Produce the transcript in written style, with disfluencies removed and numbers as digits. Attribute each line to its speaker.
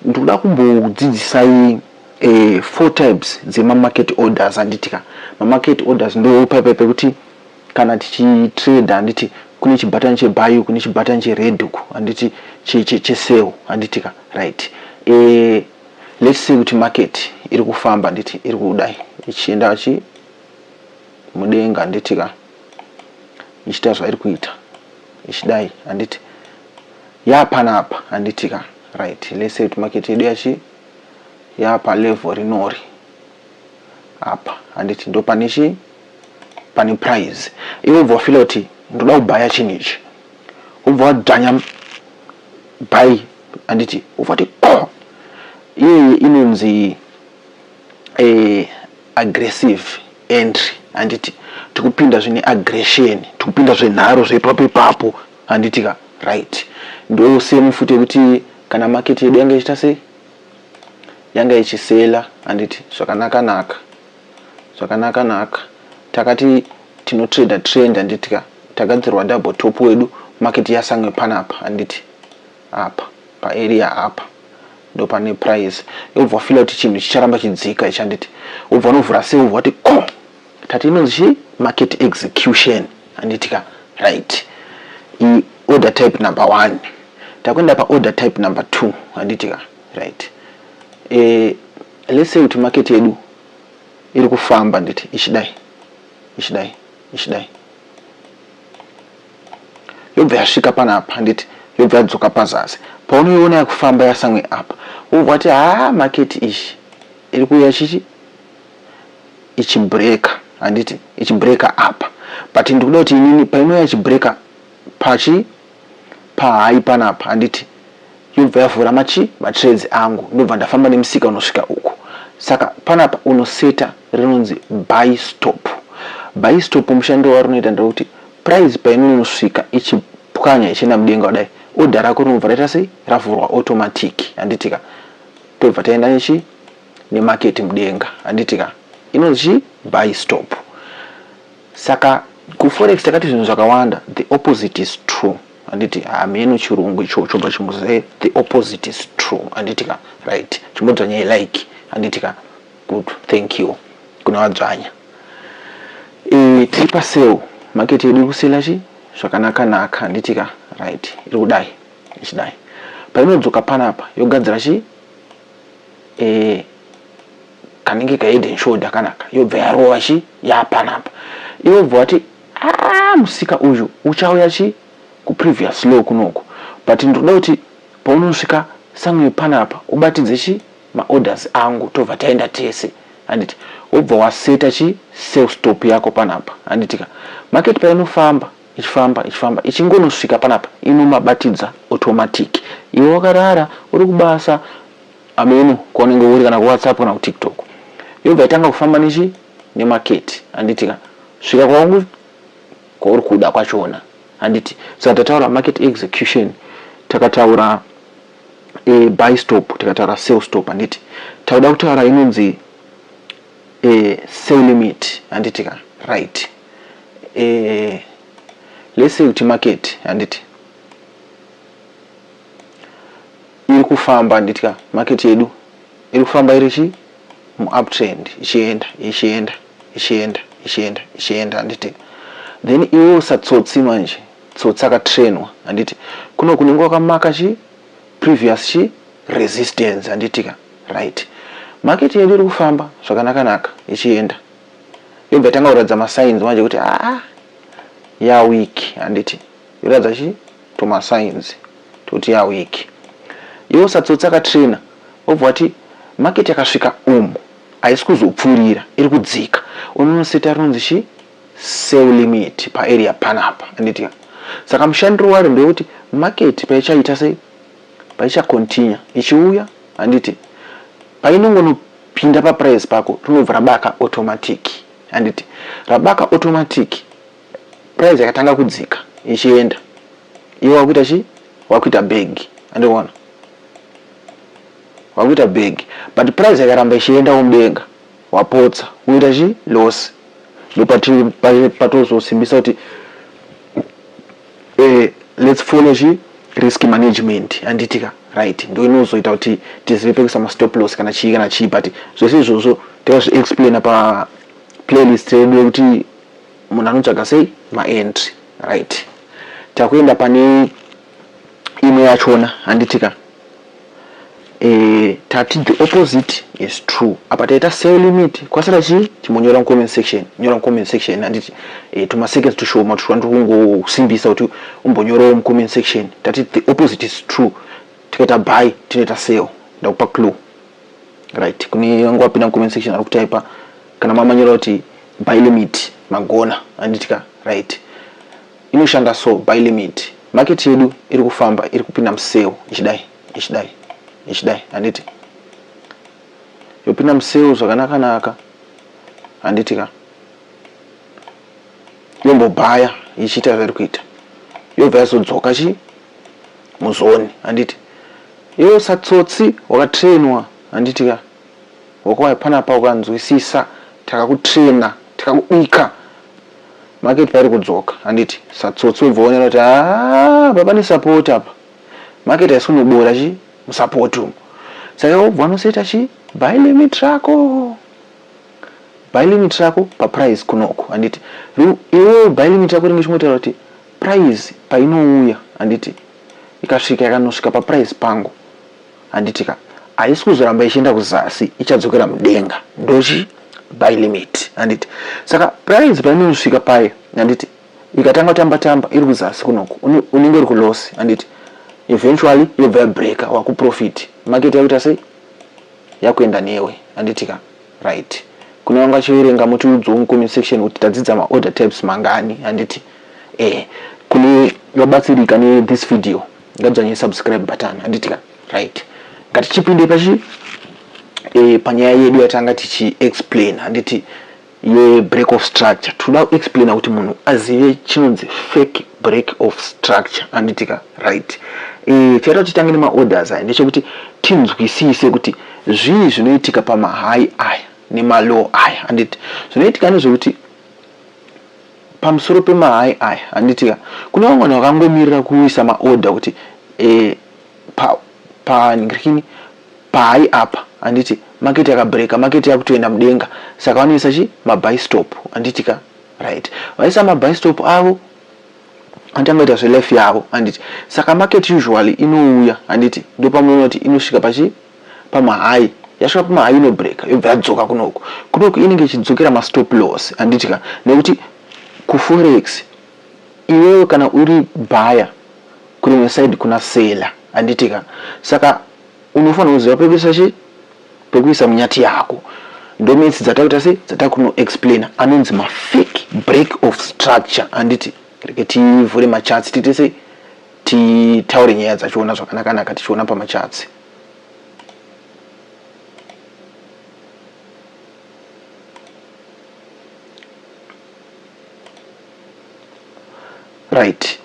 Speaker 1: Ndikuda kumbodzidzisai four types dzemamarket orders, handiti ka? Mamarket orders ndo paipai pekuti kana tichitrader, handiti, kune chibhatani chebuy, kune chibhatani chered uku, handiti, chesell, handiti ka? Right, let's say kuti market iri kufamba, handiti, iri kudai ichienda chi mudenga, handiti ka, ichiita zvairi kuita ichidai, handiti, yapanapa, handiti ka? Right, let's say kuti market yedu yachi yapa level rinori apa, handiti, ndo pane chi pane price. Iwe ubva wafeela kuti ndoda kubhaya chinhu ichi, ubva wadzvanya buy, handiti, ubva wati ko iyeye inonzi aggressive entry, handiti? Tikupinda zvine aggression, tikupinda zvenharo zveipapo ipapo, handiti ka? Right, ndo same futi yekuti kana market yedu yanga ichiita sei, yanga ichisela, handiti, zvakanaka naka, zvakanaka naka, takati tinotrada trend, handiti ka? Tagadzirwa double top wedu, market yasamwe panapa, handiti, apa paarea apa ndo pane price. Yobva wafeela kuti chinhu chicharamba chidzika ichi, handiti, wobva unovhura sei, wobva wati ko tati inonzi chi market execution, handiti ka? Right, i order type number one. Takuenda paorder type number two, handiti ka? Right, let's say kuti market yedu iri kufamba, handiti, ichidai, ichidai, ichidai, yobva yasvika panapa, handiti, yobva yadzoka pazasi. Paunoiona yakufamba yasamwe apa, wobva wati haa, market iyi iri kuuya chichi ichibreka, handiti, ichibreka apa, but ndikuda kuti inini painouya ichibreka pachi pahigh panapa, handiti, yobva yavhura machi matrades angu, ndobva ndafamba nemusika unosvika uku. Saka panapa unoseta rinonzi buy stop. Buy stop mushandiro warunoita ndewekuti price painonosvika ichipwanya ichienda mudenga kudai, order rako rinobva raita sei? Ravhurwa automatic, handitika? Tobva taenda nechi nemarket mudenga, handitika? Inonzi chi buy stop. Saka kuforex takati zvinhu zvakawanda the opposite is true, handiti? Hameno chirungu ichocho bva the opposite is true, handitika? Right, chimbodzvanyai like, handitika? Good, thank you kuna vadzvanya. Tiri pasell, market yedu iri kusela chi zvakanaka naka, handitika? Right, iri kudai ichidai, painodzoka panapa yogadzira chi kanenge kahead and shoulder kanaka, yobva yarova chi yapanapa. Iwobva wati a musika uyu uchauya chi kuprevious low kunoku, but ndinoda kuti paunosvika samwe panapa ubatidze chi maorders angu, tobva taenda tese, handiti? Wobva waseta chi sell stop yako panapa, handitika? Market painofamba ichifamba, ichifamba, ichingonosvika panapa, inomabatidza automatic. Iwe wakarara, uri kubasa, ameno kwaunenge uri, kana kuWhatsApp kana kuTikTok, yobva itanga kufamba nechi nemarket, handitika? Svika kwaungu kwauri kuda kwachona, handiti? Saka tataura market execution, takataura buy stop, tikataura sell stop, handiti? Tauda kutaura inonzi sell limit, handiti ka? Right, let's say kuti market, handiti, iri kufamba, handiti ka? Market yedu iri kufamba iri chi muuptrend, ichienda, ichienda, ichienda, ichienda, ichienda, handiti? Then iwe usatsotsi manje, tsotsi akatrenwa, handiti? Kuno kunenge wakamaka chi previous chi resistance, handiti ka? Right, market yedu iri kufamba zvakanaka-naka ichienda, yobva yatanga kuratidza masigns manje kuti aa yaweak, handiti? Yoratidza chi tumasigns tokuti yaweak. Iwe usatsotsi akatrena, wobva wati market yakasvika umu haisi kuzopfuurira, iri kudzika. Unonoseta rinonzi chi sell limit paarea panapa, handiti? Saka mushandiro waro ndewekuti market paichaita sei, paichacontinue ichiuya, handiti, painongonopinda paprice pako rinobva rabaka automatic, handiti? Rabaka automatic, price yakatanga kudzika ichienda, iwe wakuita chi wakuita bag, andikuona wakuita bag. But price yakaramba ichiendawo mudenga, wapotsa, uita chi loss. Ndopatozosimbisa kuti let's follow chi risk management, handitika? Right, ndo inozoita kuti tizive pekuisa mastop loss kana chii kana chii, but zvese izvozvo takazviexplaina pa playlist yedu yekuti munhu anotsvaga sei maentry. Right, takuenda pane imwe yachona, handitika? Tati the opposite is true. Apa taita sell limit, kwasara chii? Chimbonyora mucomment section, nyora mucomment section, handiti? Tumaseconds tushoma tushoma ndikungosimbisa kuti umbonyorawo mucomment section. Tati the opposite is true, tikaita buy tinoita sell. Ndakupa clue. Right, kune vangu vapinda mucomment section ari kutaipa, kana mamanyora kuti buy limit, magona, handitika? Right, inoshanda so. Buy limit, market yedu iri kufamba, iri kupinda musell, ichidai, ichidai, ichidai, handiti? Yopinda musell zvakanaka-naka, handiti ka? Yombobhaya ichiita zvairi kuita, yobva yazodzoka chi muzone, handiti? Iwe satsotsi wakatrainwa, handiti ka, wakauya panapa ukanzwisisa, takakutraina, takakubika, market pairi kudzoka, handiti? Satsotsi wobva waonera kuti haa, apa pane support apa, market haisi kunobora chi musupport umu. Saka wobva wanoseta chi buy limit rako, buy limit rako paprice kunoko, handiti? Iwewe buy limit rako ringe chingotaura kuti price painouya, handiti, ikasvika, ikanosvika paprice pangu, handiti ka, haisi kuzoramba ichienda kuzasi, ichadzokera mudenga. Ndochi buy limit, handiti? Saka price painonosvika paye, handiti, ikatanga kutamba tamba iri kuzasi kunoku, unenge uri kuloss, handiti? Eventually yobva yabreaka, wakuprofit, market yakuita sei? Yakuenda newe, handiti ka? Right, kune vanga vachiverenga, mutiudzawo mucomment section kuti tadzidza maorder types mangani, handiti? Kune vabatsirika nethis video, ngadzvanye subscribe button, handiti ka? Right, ngatichipinde pachi panyaya yedu yatanga tichiexplain, handiti, yebreak of structure. Toda kuexplaina kuti munhu azive chinonzi fake break of structure, handiti ka? Right, chaita kuti titange nemaorders aya ndechekuti tinzwisise kuti zvii zvinoitika pamahigh aya nemalow aya, handiti? Zvinoitika ndezvekuti pamusoro pemahigh aya, handiti ka, kune vamwe vanhu vakangomirira kuisa maorder kuti panhingirikini pahigh apa, handiti, market yakabreaka, market yakutoenda mudenga, saka vanoisa chi mabuy stop, handiti ka? Right, vaisa mabuy stop avo, vanotanga kuita zvelife yavo, handiti? Saka market usually inouya, handiti, ndopamunoona kuti inosvika pachi pamahigh. Yasvika pamahigh, inobreaka, yobva yadzoka kunoku. Kunoku inenge ichidzokera mastop loss, handiti ka? Nekuti kuforex iwewe kana uri buyer, kurimwe side kuna seller, handiti ka? Saka unofanira kuziva pekuisa chi pekuisa munyati yako. Ndometsi dzatakuita sei, dzatakunoexplaina anonzi mafake break of structure, handiti? Reke tivhure macharts, tiite sei, titaure nyaya dzachiona zvakanaka-naka tichiona pamacharts. Right.